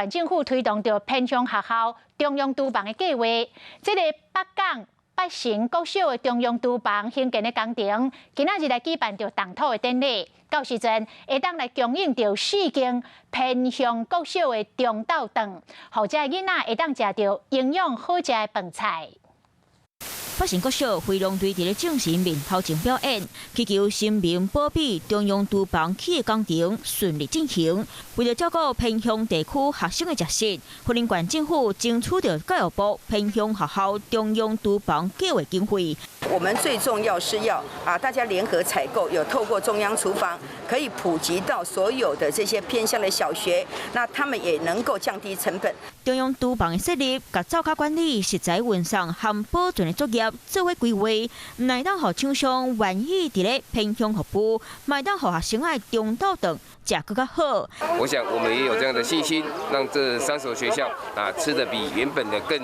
縣政府推動著偏鄉學校中央廚房的計劃，這個北港北成國小的中央廚房興建的工程，今仔日來舉辦著動土的典禮，到時陣會當來供應著四間偏鄉國小的中晝頓，予遮囡仔會當食著營養好食的飯菜。北成國小飛龍隊佇咧眾神面頭前表演，祈求神明保庇中央廚房起的工程順利進行。為著照顧偏鄉地區學生的食食，雲林縣政府爭取著教育部偏鄉學校中央廚房計劃經費。我們最重要是要啊，大家聯合採購，有透過中央廚房可以普及到所有的這些偏鄉的小學，那他們也能夠降低成本。中央廚房的設立，佮灶跤管理、食材運送和保存的作業做伙規劃，毋但會當予廠商願意佇咧偏鄉服務，嘛會當予學生的中晝頓食閣較好。我想我們也有這樣的信心，讓這三所學校啊吃得比原本的更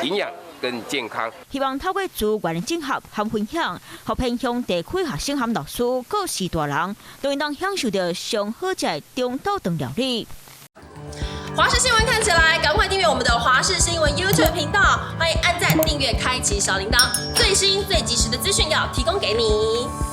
營養、更健康。希望透過資源的整合和分享，予偏鄉地區學生和老師、各是大人，都會當享受著上好食的中晝頓料理。華視新聞看起來，趕快訂閱我們的華視新聞 YouTube 頻道，歡迎按讚、訂閱、開啟小鈴鐺，最新最及時的資訊要提供給你。